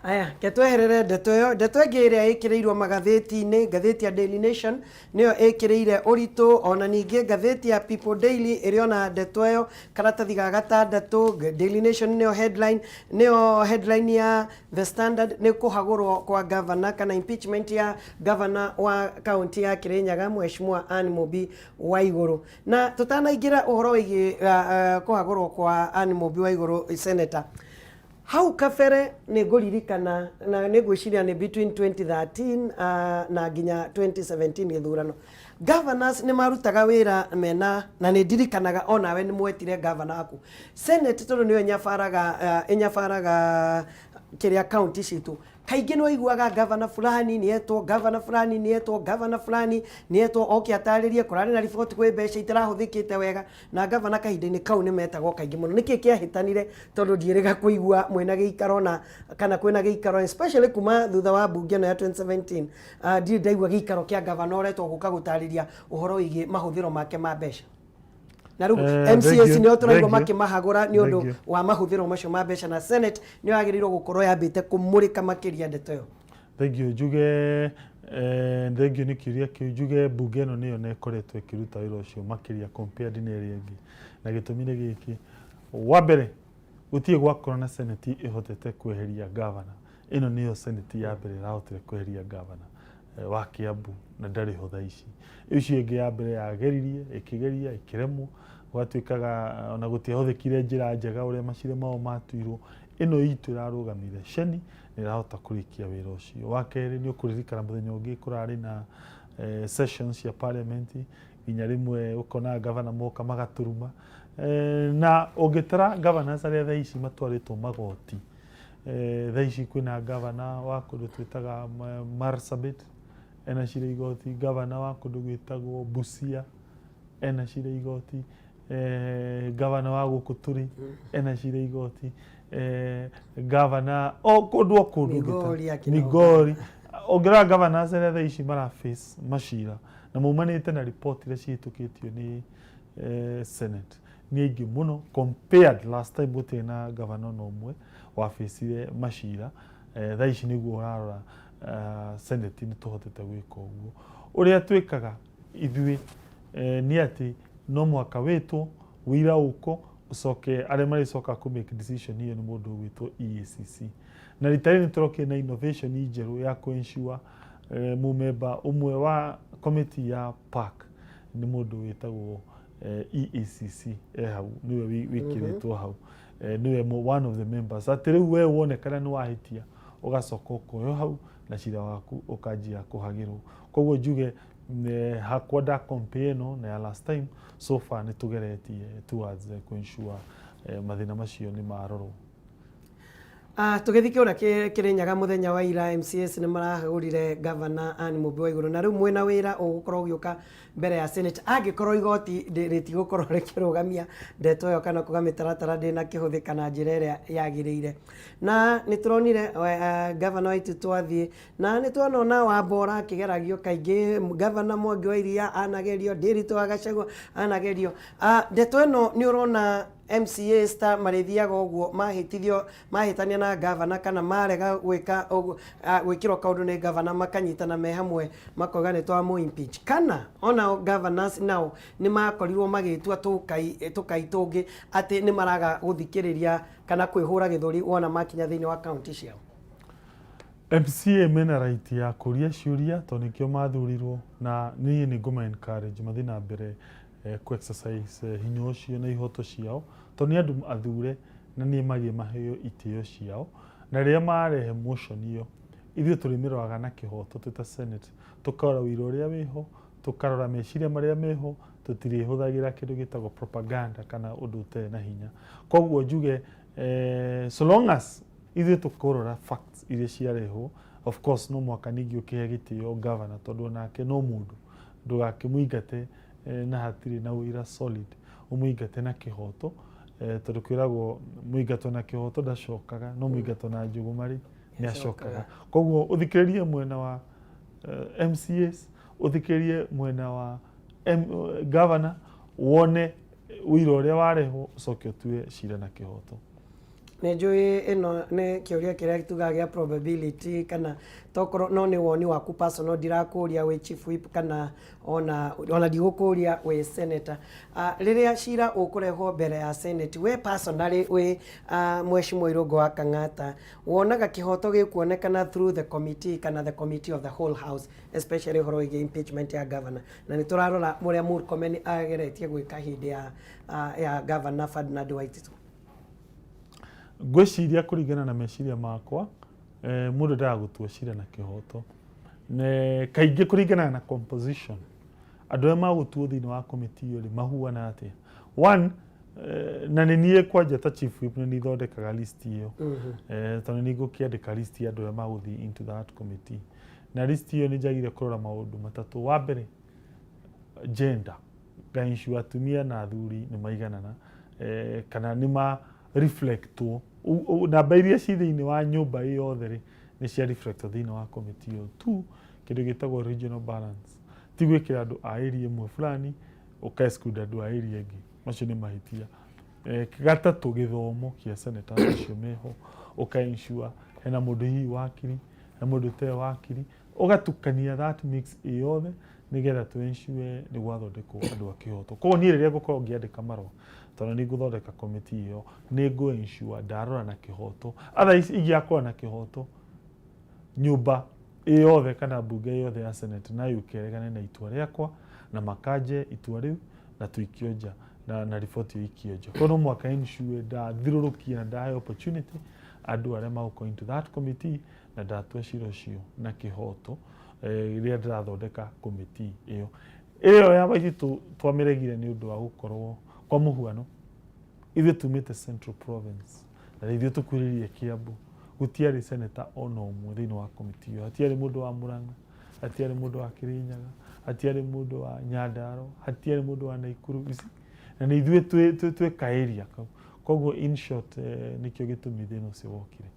Aya, ke tweherere ndeto ĩyo. Ndeto ĩngĩ ĩrĩa ĩkĩrĩirwo magathĩti-inĩ, ngathĩti ya Daily Nation nĩyo ĩkĩrĩire ũritũ, ona ningĩ ngathĩti ya People Daily ĩrĩ ona ndeto ĩyo karatathi ga gatandatũ. Daily Nation nĩyo headline, nĩyo headline ya The Standard nĩ kũhagũrwo kwa governor kana impeachment ya governor wa kaunti ya Kirinyaga, Mheshimiwa Anne Mumbi Waiguru. Na tũtanaingĩra ũhoro wĩgiĩ kũhagũrwo kwa Anne Mumbi Waiguru, senator, hau kabere nĩ ngũririkana na nĩ ngwĩciria nĩ between 2013 na nginya 2017 gĩthurano, governors nĩ marutaga wĩra mena, na nĩ ndirikanaga onawe nĩ mwetire governor waku senate, tondũ nĩyo ĩnyabaraga kĩrĩa county citũ. Kaingĩ nĩ waiguaga governor fulani nĩ etwo, governor fulani nĩ etwo, governor fulani nĩ etwo oke atarĩrie kũrarĩ na riboti kwĩ mbeca itarahũthĩkĩte wega, na governor kahinda-inĩ kau nĩ metagwo kaingĩ mũno. Nĩkĩ kĩahĩtanire? Tondũ ndiĩrĩga kũigua mwĩna gĩikaro na kana kwĩna gĩikaro, especially kuma thutha wa mbunge ĩno ya 2017, ndirĩ ndaigua gĩikaro kĩa governor ũretwo gũka gũtarĩria ũhoro wĩgiĩ mahũthĩro make ma mbeca. Na rĩu MCAs Thank you, nĩo tũraigua thank you. makĩmahagũra nĩ ũndũ Thank you. wa mahũthĩro macio ma mbeca, na Senate nĩyo yagĩrĩirwo gũkorwo yambĩte kũmũrĩka makĩria ndeto ĩyo. Thank you. Njuge thank you nĩ kĩũria kĩu. Njuge mbunge ĩno nĩyo na ĩkoretwo ĩkĩruta wĩra ũcio makĩria compared na ĩrĩa ĩngĩ, na gĩtũmi nĩ gĩkĩ: wa mbere, gũtirĩ gwakorwo na Senate ĩhotete kweheria gavana. Ĩno nĩyo Senate ya mbere ĩrahotire kweheria gavana wa Kiambu na ndarĩ ho thaa ici. Icio ĩngĩ ya mbere yageririe, ĩkĩgeria, ĩkĩremwo, gwatuĩkaga ona gũtiahũthĩkire njĩra njega ũrĩa macira mao matuirwo. Ĩno itũ ĩrarũgamire ceni nĩ ĩrahota kũrĩkia wĩra ũcio. Wa kerĩ, nĩ ũkũririkana mũthenya ũngĩ kũrarĩ na sessions cia parliament, nginya rĩmwe ũkona gavana moka magatũruma. Na ũngĩtara governors arĩa thaa ici matwarĩtwo magoti, thaa ici kwĩna gavana wa kũndũ twĩtaga Marsabit ena cira igoti, gavana wa kũndũ gwĩtagwo Busia ena cira igoti, gavana wa gũkũ tũrĩ ena cira igoti, gavana o kũndũ o kũndũ Migori akina. Migori. Ũngĩrora governors arĩa thaa ici mara face macira na maumanĩte na report iria cihĩtũkĩtio nĩ Senate nĩ aingĩ mũno compared last time gũtirĩ na gavana ona ũmwe wabĩcire macira. Thaa ici nĩguo ũrarora Senate nĩ tũhotete gwĩka ũguo. Ũrĩa twĩkaga ithuĩ nĩ atĩ no mũhaka wĩtwo wĩira ũko, ũcoke arĩa marĩcoka kũ make decision ĩyo nĩ mũndũ ũgwĩtwo EACC. Na rita rĩrĩ nĩ tũrokire na innovation njerũ ya kũ ensure mũmemba ũmwe wa committee ya PAC nĩ mũndũ wĩtagwo EACC e hau, nĩwe wĩkĩrĩtwo hau, nĩwe one of the members, atĩ rĩu we wonekana nĩ wahĩtia, ũgacoka ũkoywo hau na cira waku ũkanjia kũhagĩrwo. Koguo njuge hakwa nda compare ĩno na ya last time, so far nĩ tũgeretie towards kũ ensure mathĩna macio nĩ marorwo. Tũgĩthiĩ kũrĩa Kĩrĩnyaga, mũthenya wa ira MCAs nĩ marahagũrire Gavana Anne Mũmbi wa Igũrũ, na rĩu mwĩna wĩra ũgũkorwo ũgĩũka mbere ya Senate angĩkorwo igoti rĩtigũkorwo rĩkĩrũgamia ndeto ĩyo kana kuga mĩtaratara ndĩnakĩhũthĩka na njĩra ĩrĩa yagĩrĩire. Na nĩ tũronire Gavana Waititu twathiĩ na nĩ tuona ona Wambora akĩgeragio kaingĩ, Gavana Mwangi wa Iria anagerio, Ndiritu wa Gachagua anagerio. Ndeto ĩno nĩ ũrona MCAs ta marĩthiaga ũguo mahĩtithio, mahĩtania na gavana kana marega gwĩka ũguo, gwĩkĩrwo kaũndũ nĩ gavana, makanyitana me hamwe makoiga nĩ twamũ impeach, kana onao governors nao nĩ makorirwo magĩtua tũkai tũkai tũngĩ atĩ nĩ maraga gũthikĩrĩria kana kwĩhũra gĩthũri wona makinya thĩinĩ wa kaunti ciao? MCA mena right ya kũria ciũria tondũ nĩkĩo mathurirwo, na niĩ nĩ ngũma encourage mathiĩ na mbere ku exercise hinya ũcio na ihoto ciao, tondũ nĩ andũ athure na nĩ magĩe maheo itĩo ciao. Na rĩrĩa marehe motion ĩyo, ithuĩ tũrĩmĩroraga na kĩhoto twĩ ta Senate, tũkarora ũira ũrĩa wĩho, tũkarora meciria marĩa meho. Tũtirĩhũthagĩra kĩndũ gĩtagwo propaganda kana ũndũ ũtarĩ na hinya. Koguo njuge so long as ithuĩ tũkũrora facts iria ciarehwo, of course no mũhaka ningĩ ũkĩhe gĩtĩo governor, tondũ onake no mũndũ, ndũgakĩmũingate na hatirĩ na ũira solid, ũmũingate na kĩhoto, tondũ kwĩragwo mũingatwo na kĩhoto ndacokaga, no mũingatwo na njũgũma rĩ, nĩ acokaga. Koguo ũthikĩrĩrie mwena wa MCAs, ũthikĩrĩrie mwena wa governor, wone ũira ũrĩa warehwo, ũcoke ũtue cira na kĩhoto. Nĩ njũĩ ĩno nĩ kĩũria kĩrĩa tugaga gĩa probability kana tokorwo, no nĩ woni waku personal, ndirakũria wĩ chief whip kana ona ndigũkũria wĩ senator. Rĩrĩa cira ũkũrehwo mbere ya Senate, we personally wĩ Mheshimiwa Irũngũ wa Kang'ata, wonaga kĩhoto gĩkuonekana through the committee kana the committee of the whole house, especially ũhoro wĩgiĩ impeachment ya governor, na nĩ tũrarora ũrĩa Murkomen ageretie gwĩka hĩndĩ ya Governor Ferdinand Waititu? Ngwĩciria kũringana na meciria makwa, mũndũ endaga gũtua cira na kĩhoto. Kaingĩ kũringana na composition, andũ arĩa magũtuo thĩinĩ wa committee ĩyo rĩ, mahuana atĩa. One, na nĩ niĩ kwanja ta chief whip nĩ nithondekaga list ĩyo, tondũ nĩ ngũkĩandĩka list ya andũ arĩa magũthiĩ into that committee, na list ĩyo nĩ njagĩrĩire kũrora maũndũ matatũ. Wa mbere, gender, nga ensure atumia na athuri nĩ maiganana, kana nĩ ma reflectwo, namba iria ci thĩinĩ wa nyũmba ĩ yothe rĩ, nĩ cia reflectwo thĩinĩ wa committee ĩyo. Two, kĩndũ gĩtagwo regional balance, ti gwĩkĩra andũ a area ĩmwe fulani ũka exclude andũ a area ĩngĩ. Macio nĩ mahĩtia. Gatatũ, gĩthomo kĩa senators acio meho, ũka ensure hena mũndũ hihi wakiri, hena mũndũ ũtarĩ wakiri, ũgatukania that mix ĩ yothe nĩgetha tũ ensure nĩ gwathondekwo andũ a kĩhoto. Koguo niĩ rĩrĩa ngũkorwo ngĩandĩka marũa, tondũ nĩ ngũthondeka committee ĩyo, nĩ ngũ ensure ndarora na kĩhoto. Otherwise ingĩaga kũrora na kĩhoto, nyũmba ĩ yothe kana mbunge yothe ya Senate no yũke ĩregane na itua rĩakwa na makanje itua rĩu na tũikio nja na riboti ĩyo ĩikio nja. Koguo no mũhaka ensure ndathirũrũkia na ndahe opportunity andũ arĩa magũkorwo into that committee na ndatua cira ũcio na kĩhoto rĩrĩa ndĩrathondeka committee ĩyo. Ĩyo ya Waititu twamĩregire nĩ ũndũ wa gũkorwo kwa mũhuano ithuĩ tumĩte Central Province na ithuĩ tũkuhĩrĩirie Kiambu, gũtiarĩ senator ona ũmwe thĩinĩ wa committee ĩyo. Hatiarĩ mũndũ wa Murang'a, hatiarĩ mũndũ wa Kirinyaga, hatiarĩ mũndũ wa Nyandarua, hatiarĩ mũndũ wa Naikuru. You see? Na nĩ ithuĩ twĩ ka area kau. Koguo in short nĩkĩo gĩtũmi thĩna ũcio wokire.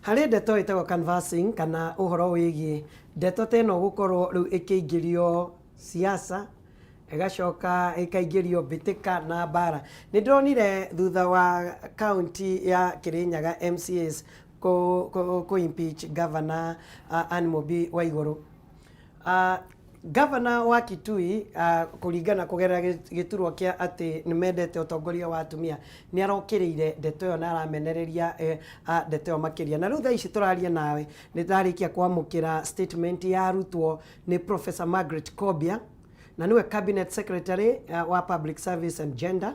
Harĩ ndeto ĩtagwo canvassing kana ũhoro wĩgiĩ ndeto ta ĩno gũkorwo rĩu ĩkĩingĩrio siasa, ĩgacoka ĩkaingĩrio mbĩtĩka na mbara. Nĩ ndĩronire thutha wa kaunti ya Kirinyaga MCAs kũ impeach governor Anne Mumbi Waigũrũ. Governor wa Kitui kũringana kũgerera gĩturwa kĩa atĩ nĩ mendete ũtongoria wa atumia, nĩ arokĩrĩire ndeto ĩyo na aramenereria ndeto ĩyo makĩria. Na rĩu thaa ici tũraria nawe nĩ ndarĩkia kwamũkĩra statement yarutwo nĩ Professor Margaret Kobia, na nĩwe Cabinet Secretary wa Public Service and Gender,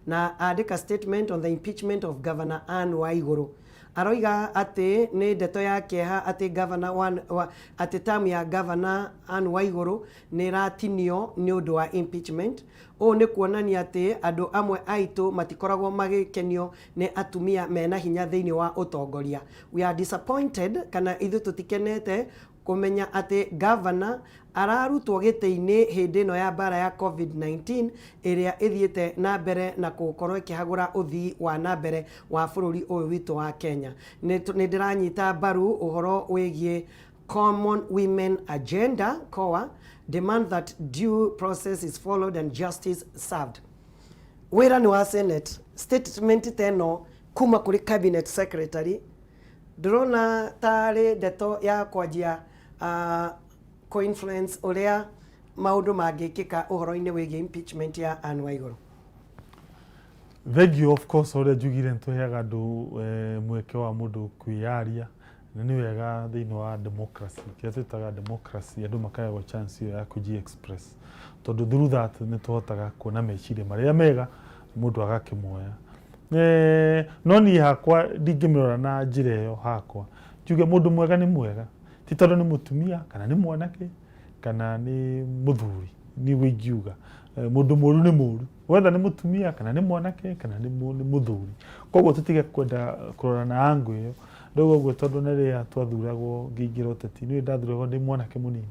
na andĩka statement on the impeachment of Governor Anne Waigũrũ. Aroiga atĩ nĩ ndeto ya kĩeha atĩ governor wa, atĩ term ya Governor Anne Waigũrũ nĩ ĩratinio nĩ ũndũ wa impeachment. Ũũ nĩ kuonania atĩ andũ amwe aitũ matikoragwo magĩkenio nĩ atumia mena hinya thĩinĩ wa ũtongoria. We are disappointed, kana ithuĩ tũtikenete kũmenya atĩ governor ararutwo gĩtĩ-inĩ hĩndĩ ĩno ya mbara ya COVID-19 ĩrĩa ĩthiĩte na mbere na gũkorwo ĩkĩhagũra ũthii wa na mbere wa bũrũri ũyũ witũ wa Kenya. Nĩ ndĩranyita mbaru ũhoro wĩgiĩ Common Women Agenda, COA, demand that due process is followed and justice served. Wĩra nĩ wa Senate. Statement ta ĩno kuma kũrĩ Cabinet Secretary ndĩrona tarĩ ndeto ya kwanjia kũ-influence ũrĩa maũndũ mangĩkĩka ũhoro-inĩ wĩgiĩ impeachment ya Anne Waigũrũ. Thank you. Of course, ũrĩa njugire, nĩ tũheaga andũ mweke wa mũndũ kwĩyaria, na nĩ wega thĩinĩ wa democracy, kĩrĩa twĩtaga democracy, andũ makaheagwo chance ĩyo ya kũji express, tondũ through that nĩ tũhotaga kuona meciria marĩa mega mũndũ agakĩmoya. No niĩ hakwa ndingĩmĩrora na njĩra ĩyo. Hakwa njuge mũndũ mwega nĩ mwega, ti tondũ nĩ mũtumia kana nĩ mwanake kana nĩ mũthuri. Nĩguo ingiuga mũndũ mũru nĩ mũru, whether nĩ mũtumia kana nĩ mwanake kana nĩ mũthuri. Koguo tũtige kwenda kũrora na angle ĩyo. Ndauga ũguo tondũ na rĩrĩa twathuragwo ngĩingĩra ũteti, niĩ ndathuragwo ndĩ mwanake mũnini,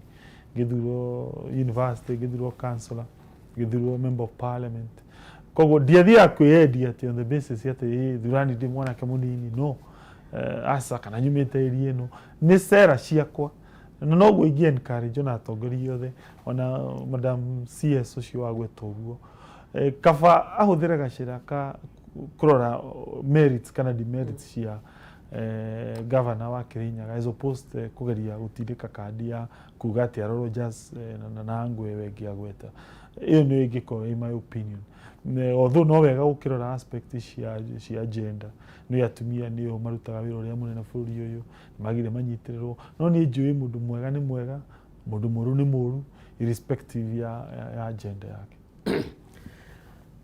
ngĩthurwo university, ngĩthurwo councillor, ngĩthurwo member of parliament. Koguo ndiathiaga kwĩyendia atĩ on the basis atĩ thurani ndĩ mwanake mũnini, no aca, kana nyumĩte area ĩno. Nĩ cera ciakwa, na noguo ingĩ encourage ona atongoria othe, ona Madam CS ũcio wagweta ũguo, kaba ahũthĩre gacĩra ka kũrora merits kana demerits cia governor wa Kirinyaga as opposed kũgeria gũtindĩka kandi ya kuga atĩ arorwo just na angle ĩyo ĩngĩ agweta. Ĩyo nĩyo ĩngĩkorwo ĩ my opinion. Although no wega gũkĩrora aspect cia gender, nĩ atumia nĩo marutaga wĩra ũrĩa mũnene bũrũri ũyũ, magire manyitĩrĩrwo, no niĩ njũĩ mũndũ mwega nĩ mwega, mũndũ mũũru nĩ mũũru, irrespective ya gender yake.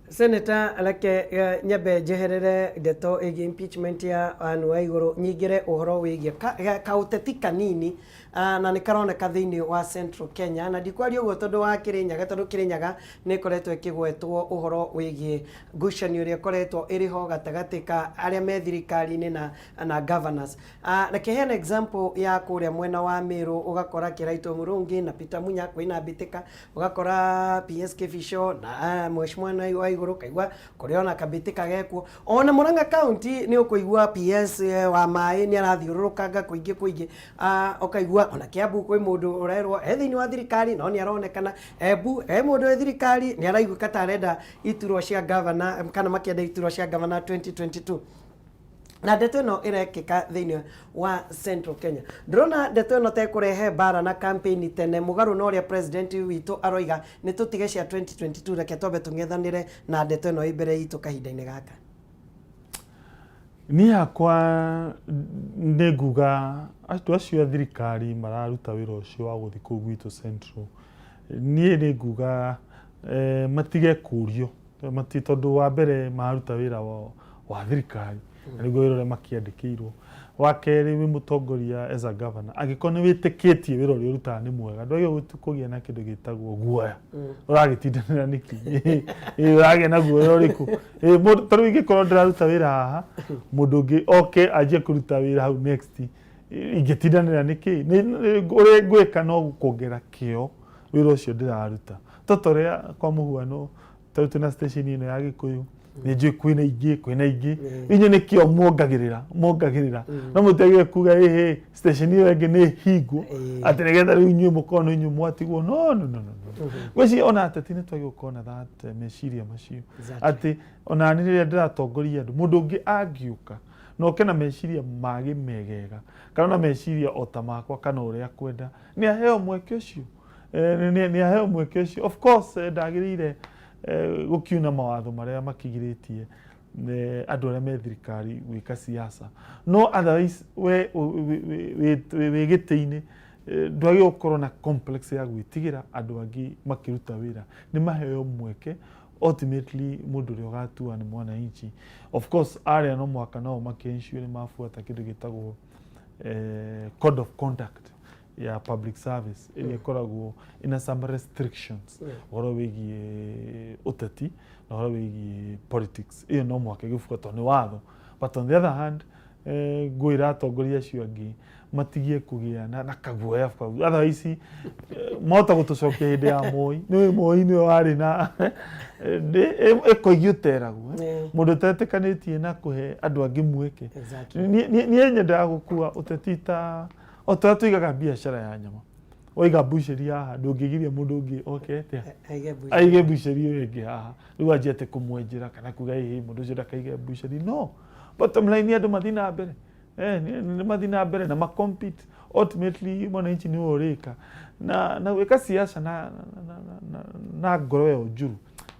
Senator, reke nyambe njeherere ndeto ĩgiĩ impeachment ya Anne Waigũrũ, nyingĩre ũhoro wĩgiĩ kaũteti kanini, na nĩ karoneka thĩinĩ wa Central Kenya. Na ndikwaria ũguo tondũ wa Kĩrĩnyaga, tondũ Kĩrĩnyaga nĩ ĩkoretwo ĩkĩgwetwo ũhoro wĩgiĩ ngucanio ĩrĩa ĩkoretwo ĩrĩ ho gatagatĩ ka arĩa me thirikari-inĩ na governors. Reke heane example ya kũrĩa mwena wa Meru, ũgakora Kĩraitũ Mũrũngi na Peter Munya kwĩna mbĩtĩka, ũgakora PS Kibicho na Mheshimiwa Waigũrũ. Igũrũ, ũkaigua kũrĩ ona kambĩtĩka gekuo. Ona Murang'a County nĩ ũkũigua PS wa maĩ nĩ arathiũrũrũkanga kũingĩ kũingĩ. Ũkaigua ona Kiambu kwĩ mũndũ ũrerwo e thĩinĩ wa thirikari no nĩ aronekana. Embu he mũndũ wĩ thirikari nĩ araiguĩka ta arenda iturwa cia gavana kana makĩenda iturwa cia gavana 2022. Na ndeto ĩno ĩrekĩka thĩinĩ wa Central Kenya. Ndĩrona ndeto ĩno ta ĩkũrehe mbara na campaign tene mũgarũ na ũrĩa president witũ aroiga nĩ tũtige cia 2022, reke twambe tũng'ethanĩre na ndeto ĩno ĩ mbere itũ kahinda-inĩ gaka. Niĩ hakwa nĩ nguga andũ acio a thirikari mararuta wĩra ũcio wa gũthiĩ kũu gwitũ Central, niĩ nĩ nguga matige kũrio. Mati tondũ wa mbere mararuta wĩra wa thirikari na nĩguo wĩra ũrĩa makĩandĩkĩirwo. Wa kerĩ wĩ mũtongoria as a governor, angĩkorwo nĩ wĩtĩkĩtie wĩra ũrĩa ũrutaga nĩ mwega, ndwagĩrĩirwo kũgĩa na kĩndũ gĩtagwo guoya. Ũragĩtindanĩra nĩkĩ? Ĩ ũragĩa na guoya ũrĩkũ? Ĩ mũndũ ta rĩu ingĩkorwo ndĩraruta wĩra haha, mũndũ ũngĩ oke anjie kũruta wĩra hau next, ingĩtindanĩra nĩkĩ? Ũrĩa ngwĩka no kuongerera kĩo wĩra ũcio ndĩraruta. To ta ũrĩa kwa mũhuano ta rĩu twĩna station ĩno ya Gĩkũyũ, nĩ njũĩ kwĩna ingĩ, kwĩna ingĩ, inyuĩ nĩkĩo muongagĩrĩra, muongagĩrĩra. No mũtiagĩrĩire kuga ĩhĩ station ĩyo ĩngĩ nĩ hingwo, atĩ nĩgetha rĩu inyuĩ mũkorwo nĩ inyuĩ mwatigwo. No, no, no, no. Ngwĩciria ona ateti nĩ twagĩrĩirwo gũkorwo na that meciria macio. Atĩ ona niĩ rĩrĩa ndĩratongoria andũ, mũndũ ũngĩ angĩũka na oke na meciria mangĩ megega, kana na meciria o ta makwa kana ũrĩa akwenda, nĩ aheo mweke ũcio. Nĩ aheo mweke ũcio. Of course ndagĩrĩire gũkiuna mawatho marĩa makĩgirĩtie andũ arĩa me thirikari gwĩka siasa. No otherwise we wĩ gĩtĩ-inĩ ndwagĩrĩirwo gũkorwo na complex ya gwĩtigĩra andũ angĩ makĩruta wĩra. Nĩ maheo mweke ultimately mũndũ ũrĩa ũgatua nĩ mwananchi. Of course arĩa no mũhaka nao makĩ ensure nĩ mabuata kĩndũ gĩtagwo code of conduct ya public service ĩrĩa ĩkoragwo ina some restrictions ũhoro wĩgiĩ ũteti na ũhoro wĩgiĩ politics. Ĩyo no mũhaka ĩgĩbuatwo nĩ watho. But on the other hand, ngwĩra atongoria acio angĩ matigie kũgĩa na kaguoya kau. Otherwise mahota gũtũcokia hĩndĩ ya Moi. Nĩũĩ Moi nĩwe warĩ na ĩkoigio ũteragwo. Mũndũ ũtetĩkanĩtie na kũhe andũ angĩ mweke. Niĩ nyendaga gũkua ũteti ta o ta ũrĩa tũigaga biacara ya nyama. Waiga mbucĩri haha ndũngĩgiria mũndũ ũngĩ oke atĩa aige mbucĩri ĩyo ĩngĩ haha. Rĩu anjie atĩ kũmwenjera kana kuga ĩhĩ mũndũ ũcio ndakaige mbucĩri. No, bottom line andũ mathiĩ na mbere. Nĩ mathiĩ na mbere na ma compete. Ultimately mwananchi nĩwe ũrĩka. Na gwĩka siasa na ngoro ĩyo njũru,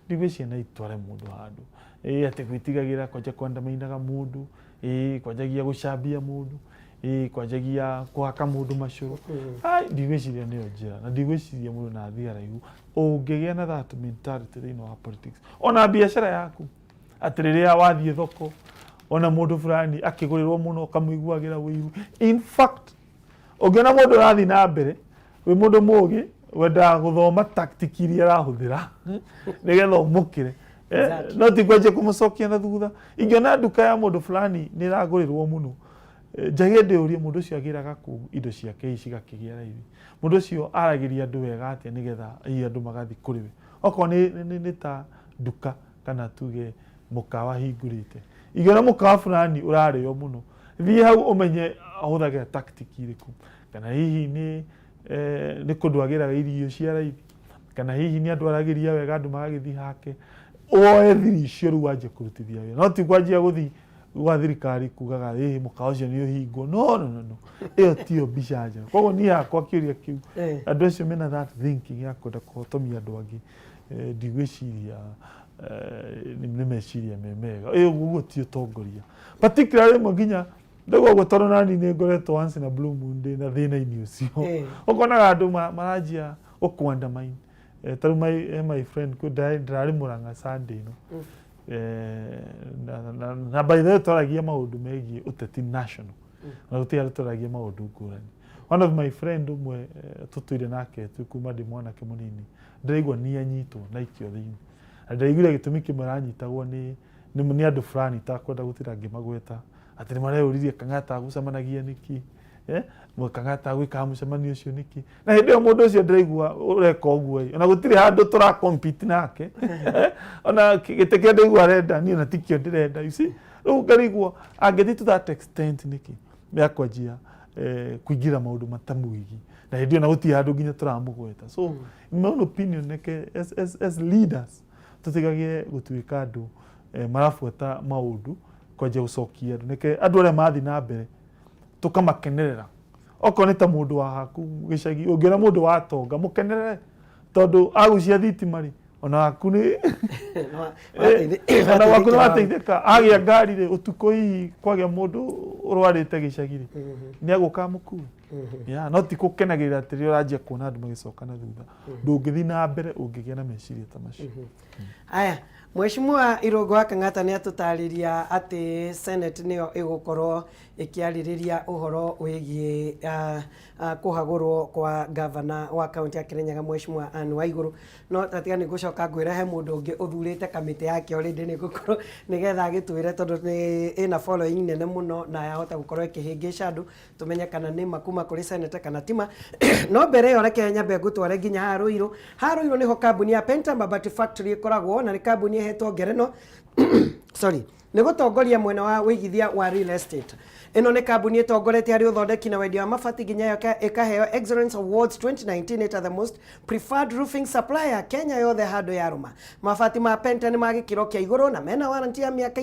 ndigwĩciria no itware mũndũ handũ. Ĩ atĩ gwĩtigagĩra kwanja kwandamainaga mũndũ, ĩ kwanjagia gũcambia mũndũ, ĩ kwanjagia kũhaka mũndũ macũrũ. Ai, ndigwĩciria nĩyo njĩra na ndigwĩciria mũndũ na athiĩ haraihu ũngĩgĩa na that mentality thĩinĩ wa politics. Ona biacara yaku, atĩ rĩrĩa wathiĩ thoko ona mũndũ fulani akĩgũrĩrwo mũno ũkamũiguagĩra ũiru. In fact, ũngĩona mũndũ ũrathiĩ na mbere wĩ mũndũ mũgĩ wendaga gũthoma tactic iria arahũthĩra nĩgetha ũmũkĩre. No ti kwanjia kũmũcokia na thutha. Ingĩona nduka ya mũndũ fulani nĩ ĩragũrĩrwo mũno, njage ndĩũrie mũndũ ũcio agĩraga kũ indo ciake hihi cigakĩgĩa raithi. Mũndũ ũcio aragĩria andũ wega atĩa nĩgetha hihi andũ magathiĩ kũrĩ we. Okorwo nĩ ta nduka kana tuge mũkawa hingũrĩte, ingĩona mũkawa fulani ũrarĩo mũno, thiĩ hau ũmenye ahũthagĩra tactic irĩkũ, kana hihi nĩ kũndũ agĩraga irio cia raithi, kana hihi nĩ andũ aragĩria wega andũ magagĩthiĩ hake, woe thiri icio rĩu wanjie kũrutithia wĩra, no ti kwanjia gũthiĩ gwa thirikari kugaga ĩhĩ mũkawa ũcio nĩ ũhingwo. No, no, no, no, ĩyo tiyo mbica njega. Koguo niĩ hakwa kĩũria kĩu, andũ acio mena that thinking ya kwenda kũhotomia andũ angĩ, ndigwĩciria nĩ meciria me mega. Ĩ ũguo ti ũtongoria. Particularly rĩmwe nginya ndauga ũguo tondũ nani nĩ ngoretwo once in a blue moon ndĩ na thĩna-inĩ ũcio. Ũkonaga andũ maranjia gũkũ undermine. Ta rĩu my friend ndĩrarĩ Mũrang'a Sunday ĩno. Na by the way twaragia maũndũ megiĩ ũteti national. Na gũtirĩ handũ twaragia maũndũ ngũrani. One of my friend ũmwe tũtũire nake twĩ kuma ndĩ mwanake mũnini, ndĩraigua nĩ anyitwo na aikio thĩinĩ. Na ndĩraiguire gĩtũmi kĩmwe aranyitagwo nĩ andũ fulani itakwenda gũtinda ngĩmagweta, atĩ nĩ mareyũririe Kang'ata agũcemanagia nĩkĩ, Kang'ata gwĩkaga mũcemanio ũcio nĩkĩ? Na hĩndĩ ĩyo mũndũ ũcio ndĩraigua ũreka ũguo ĩ, ona gũtirĩ handũ tũra compete nake, ona gĩtĩ kĩrĩa ndĩraigua arenda niĩ ona tikĩo ndĩrenda, you see. Rĩu ngarigwo angĩthiĩ to that extent nĩkĩ ya kwanjia kũingĩra maũndũ matamwĩgiĩ, na hĩndĩ ĩyo na gũtirĩ handũ nginya tũramũgweta. So in my own opinion, reke as leaders tũtigage gũtuĩka andũ marabuata maũndũ kwanjia gũcokia andũ. Reke andũ arĩa mathiĩ na mbere tũkamakenerera. Okorwo nĩ ta mũndũ wa haku gĩcagi, ũngĩona mũndũ wa tonga, mũkenerere, tondũ agucia thitima rĩ, ona waku nĩ ona waku nĩ wateithĩka. Agĩa ngari rĩ, ũtukũ hihi kwagĩa mũndũ ũrwarĩte gĩcagi rĩ, nĩ agũka amũkue. Yeah, no ti gũkenagĩrĩra atĩ rĩrĩa ũranjia kuona andũ magĩcoka na thutha. Ndũngĩthiĩ na mbere ũngĩgĩa na meciria ta macio. Aya, Mheshimiwa Irũngũ wa Kang'ata nĩ atũtarĩria atĩ Senate nĩyo ĩgũkorwo ĩkĩarĩrĩria ũhoro wĩgiĩ kũhagũrwo kwa gavana wa kaunti ya Kirinyaga, Mheshimiwa Anne Waigũrũ. No tatiga nĩ ngũcoka ngwĩre he mũndũ ũngĩ ũthurĩte kamĩtĩ yake already, nĩ ngũkorwo nĩgetha agĩtwĩre, tondũ nĩ ĩna following nene mũno na yahota gũkorwo ĩkĩhĩngĩca andũ, tũmenye kana nĩ ma kuma kũrĩ senator kana tima. No mbere ĩyo, reke nyambe ngũtware nginya haha Rũirũ. Haha Rũirũ nĩho kambuni ya Penta Mabati Factory ĩkoragwo, na nĩ kambuni ĩhetwo ngereno, sorry, nĩ gũtongoria mwena wa wĩigithia wa real estate. Ĩno nĩ kambuni ĩtongoretie harĩ ũthondeki na wendia wa mabati, nginya ĩkaheo Excellence Awards 2019 ĩta the most preferred roofing supplier Kenya yothe handũ yarũma. Mabati ma Penta nĩ ma gĩkĩro kĩa igũrũ na mena warranty ya mĩaka